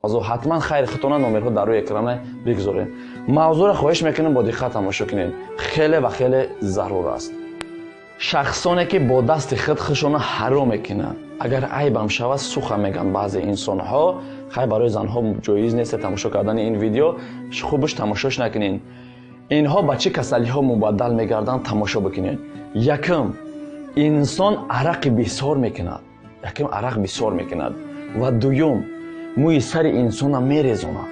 Мавзӯъ ҳатман хайри худтона номерҳо дар рӯи экрана бигзоред. Мавзӯъро хоҳиш мекунем, бо диққат тамошо кунед, хеле ва хеле зарур аст. Шахсоне ки бо дасти худ худшона ҳаром мекунанд, агар айбам шавад, сухан мегӯянд баъзе инсонҳо. Хай, барои занҳо ҷоиз нест тамошо кардани ин видео, хубаш тамошош накунед. Инҳо ба чӣ касалиҳо мубаддал мегарданд, тамошо бикунед. Якум, инсон арақи бисёр мекунад, якум, арақ бисёр мекунад. Ва дуюм, мӯи сари инсона мерезонад,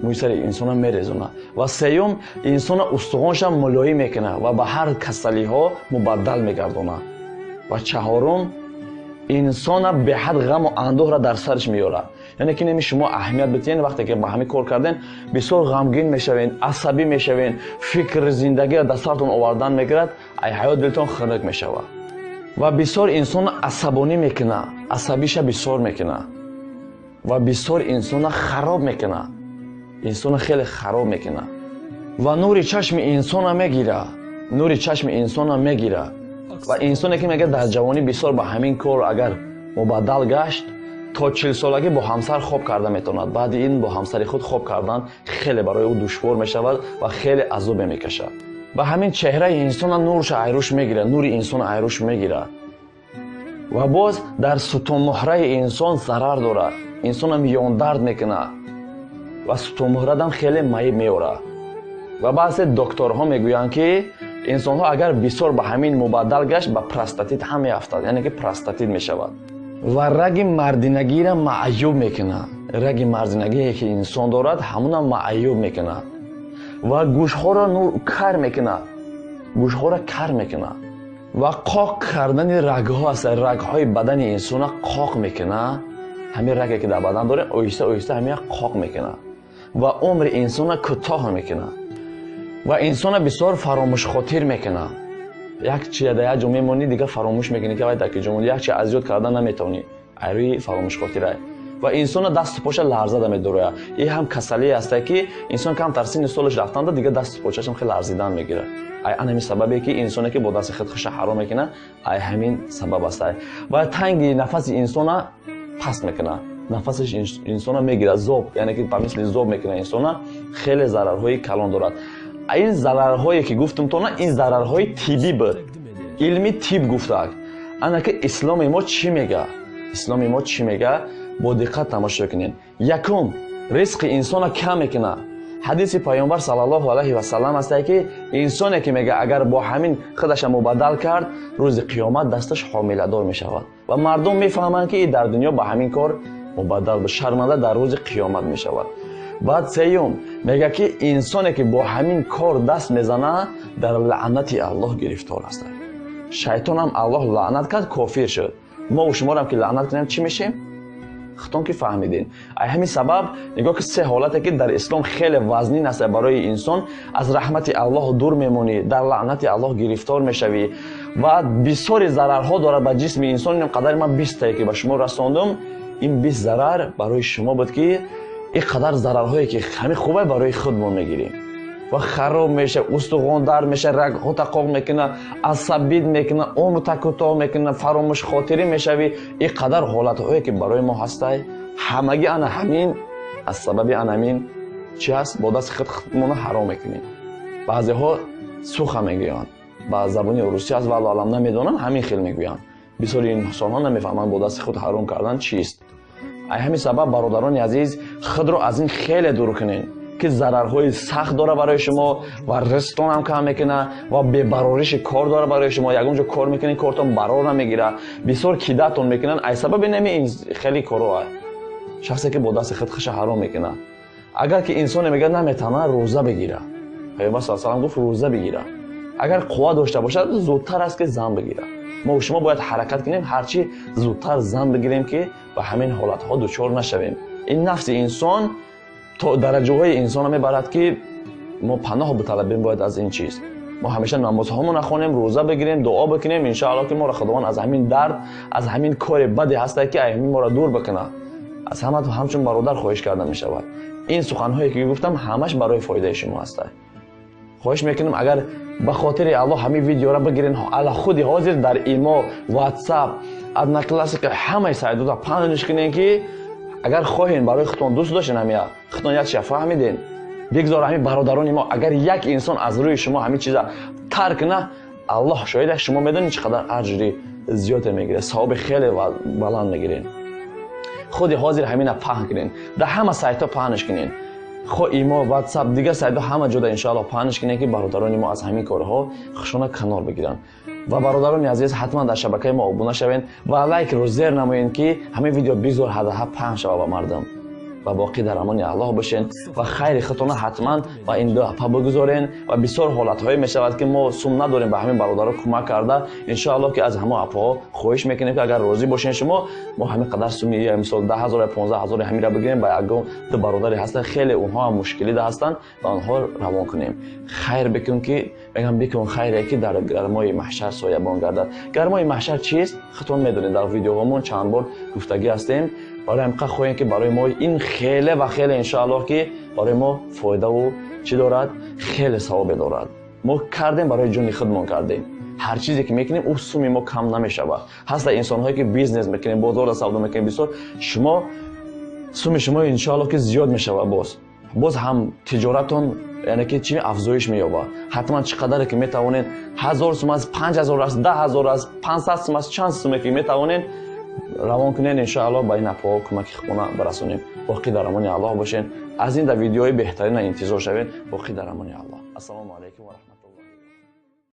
мӯи сари инсона мерезонад. Ва сеюм, инсона устухонша мулоим мекунад ва ба ҳар касалиҳо мубаддал мегардонад. Ва чаҳорум, инсона беҳад ғаму андӯҳра дар сараш меорад. Яъне ки неми шумо аҳамият битиҳен, вақте ки ба ҳамин кор карден, бисёр ғамгин мешавен, асабӣ мешавен, фикри зиндагиро дар сартон овардан мегирад, ай ҳаёт дилтон хунук мешавад. Ва бисёр инсона асабонӣ мекунад, асабиша бисёр мекунад ва бисёр инсона хароб мекунад, инсона хеле хароб мекунад. Ва нури чашми инсона мегирад, нури чашми инсона мегирад. Ва инсоне ки мегӯяд, дар ҷавонӣ бисёр ба ҳамин кор агар мубаддал гашт, то 40-солагӣ бо ҳамсар хоб карда метавонад. Баъди ин бо ҳамсари худ хоб кардан хеле барои ӯ душвор мешавад ва хеле азобе мекашад. Ба ҳамин чеҳраи инсона нурша айрӯш мегирад, нури инсона айрӯш мегирад. Ва боз дар сутунмуҳраи инсон зарар дорад, инсона миёндард мекунад ва сутунмуҳрадам хеле маиб меорад. Ва баъзе докторҳо мегӯянд, ки инсонҳо агар бисёр ба ҳамин мубаддал гашт, ба простатит ҳам меафтад, яъне ки простатит мешавад. Ва раги мардинагиро маъюб мекунад, раги мардинагие ки инсон дорад, ҳамона маъюб мекунад. Ва гӯшҳоро нур кар мекунад, гӯшҳоро кар мекунад. Ва қоқ кардани рагҳо аст, рагҳои бадани инсона қоқ мекунад. Ҳамин раге ки дар бадан дорем, оҳиста оҳиста ҳамин қоқ мекунад ва умри инсона кӯтоҳ мекунад. Ва инсона бисёр фаромӯшхотир мекунад. Як чиз дар як ҷо мемонӣ, дигар фаромӯш мекунӣ, ки вай дар ки ҷо монӣ, як чи аз ёд кардан наметавонӣ, айрӯи фаромӯшхотирай. Ва инсона дасту поша ларзада медорояд. Ин ҳам касалие ҳаста, ки инсон камтар синни солаш рафтанда, дигар дасту почашам хеле ларзидан мегирад. Ай ан ҳамин сабабе ки инсоне ки бо дасти худ хуша ҳаром мекунад, ай ҳамин сабаб аст. Ва танги нафаси инсона паст мекунад, нафасаш инсона мегирад, зоб, яъне ки ба мисли зоб мекунад инсона. Хеле зарарҳои калон дорад. Ин зарарҳое ки гуфтум тона, ин зарарҳои тиббӣ буд, илми тиб гуфтак. Ана ки исломи мо чӣ мега, исломи мо чӣ мега, бо диққат тамошо кунед. Якум, ризқи инсона кам мекунад. Ҳадиси Пайғамбар саллаллоҳу алайҳи васаллам астае, ки инсоне ки мега, агар бо ҳамин худаша мубаддал кард, рӯзи қиёмат дасташ ҳомиладор мешавад ва мардум мефаҳманд, ки дар дунё ба ҳамин кор мубаддал, шарманда дар рӯзи қиёмат мешавад. Баъд сеюм, мега ки инсоне ки бо ҳамин кор даст мезанад, дар лаънати Аллоҳ гирифтор аст. Шайтонам Аллоҳ лаънат кард, кофир шуд. Мо шуморам ки лаънат кунем, чӣ мешем? Худтон ки фаҳмидин. Ай ҳамин сабаб нигоҳ ки се ҳолате ки дар ислом хеле вазнин аст барои инсон: аз раҳмати Аллоҳ дур мемонӣ, дар лаънати Аллоҳ гирифтор мешавӣ ва бисёри зарарҳо дорад ба ҷисми инсон. Ин қадари ман 20-тае ки ба шумо расондум, ин 20 зарар барои шумо буд, ки ин қадар зарарҳое ки ҳамин хубе барои худмон мегирем. Ва хароб меша, устухон дард меша, рагҳо тақоқ мекунад, асабит мекунад, умрта кӯтоҳ мекунад, фаромӯшхотирӣ мешавӣ. Ин қадар ҳолатҳое ки барои мо ҳастай, ҳамагӣ ана ҳамин аз сабаби ана ҳамин чи аст, бо дасти худ худмона ҳаром мекунем. Баъзеҳо суха мегӯянд, ба забони русӣ аст, валло алам, намедонанд, ҳамин хел мегӯянд. Бисёри инсонҳо намефаҳманд, бо дасти худ ҳаром кардан чист. Ай ҳамин сабаб, бародарони азиз, худро аз ин хеле дур кунед, ки зарарҳои сахт дора барои шумо ва ризқтонам кам мекунад ва бебарориши кор дора барои шумо. Ягон ҷо кор мекунед, кортон барор намегирад, бисёр кидатон мекунанд. Ай сабаби нами ин хеле коро, шахсе ки бо дасти худ хуша ҳаром мекунад. Агар ки инсоне мегӯяд, наметавонад, рӯза бигира. Пайғамбар са салам гуфт, рӯза бигира. Агар қувва дошта бошад, зудтар аст ки зан бигирад. Мо шумо бояд ҳаракат кунем, ҳарчи зудтар зан бигирем, ки ба ҳамин ҳолатҳо дучор нашавем. Ин нафси инсон то дараҷаҳои инсонро мебарад, ки мо паноҳ биталабем бояд аз ин чиз. Мо ҳамеша намозҳомонро хонем, рӯза бигирем, дуо бикунем, иншоалло, ки моро Худованд аз ҳамин дард, аз ҳамин кори баде ҳастае, ки ҳамин моро дур бикунад. Аз ҳама ҳамчун бародар хоҳиш карда мешавад. Ин суханҳое ки гуфтам, ҳамаш барои фоидаи шумо ҳастад. Хоҳиш мекунем, агар ба хотири Аллоҳ ҳамин видеоро бигирен, ала худи ҳозир дар Имо, Ватсап, Одноклассники, ҳамаи сайтҳода паҳнш кунем, ки Агар хоҳен барои худтон дӯст доштен, ҳамия худтон як чиза фаҳмиден, бигзор ҳамин бародарони мо, агар як инсон аз рӯи шумо ҳамин чиза тарк кунад, Аллоҳ шоҳид аст, шумо медонед чӣ қадар аҷри зиёде мегиред, савоби хеле баланд мегиред. Худи ҳозир ҳамина паҳн кунед, дар ҳама сайтҳо паҳнш кунед, хо имо, ватсап, дигар сайтҳо, ҳама ҷода иншоаллоҳ паҳнш кунед, ки бародарони мо аз ҳамин корҳо хушона канор бигиранд. Ва бародарони азиз, ҳатман дар шабакаи мо обуна шавед ва лайкро зер намоед, ки ҳамин видео бигзор ҳадаҳа паҳн шавад ба мардум. Ва боқӣ дар амони Аллоҳ бошед ва хайри худтонро ҳатман ба ин ду апа бигузорен. Ва бисёр ҳолатҳое мешавад, ки мо сум надорем ба ҳамин бародаро кӯмак карда. Иншоаллоҳ, ки аз ҳамон апаҳо хоҳиш мекунем, ки агар розӣ бошен шумо, мо ҳамин қадар суми, мисол 10 000 ё 15 000 ҳаминро бигирем, ба ягон ду бародаре ҳастанд, хеле онҳо ҳам мушкилида ҳастанд, ба онҳо равон кунем. Хайр бикун, ки мегӯям, бикун хайре, ки дар гармои маҳшар соябон гардад. Гармои маҳшар чист, худтон медонед, дар видеоҳомон чанд бор гуфтагӣ ҳастем. Барои ҳамқа хоҳем, ки барои мо ин хеле ва хеле иншоаллоҳ, ки барои мо фоидаву чӣ дорад, хеле савобе дорад. Мо кардем, барои ҷони худмон кардем. Ҳар чизе ки мекунем, ӯ суми мо кам намешавад. Ҳаста инсонҳое, ки бизнес мекунем, бозорда савдо мекунем бисёр, шумо суми шумо иншоаллоҳ, ки зиёд мешавад, боз ҳам тиҷоратон, яъне ки чи афзоиш меёбад. Ҳатман чӣ қадаре ки метавонед, 1000 сум аст, 5000 аст, 10 000 аст, 500 сум аст, чанд суме ки метавонед, равон кунед. Иншоаллоҳ, ба ин апоҳо кӯмаки худона барасонем. Боқӣ дар амони Аллоҳ бошед. Аз ин дар видеои беҳтарина интизор шавед. Боқӣ дар амони Аллоҳ.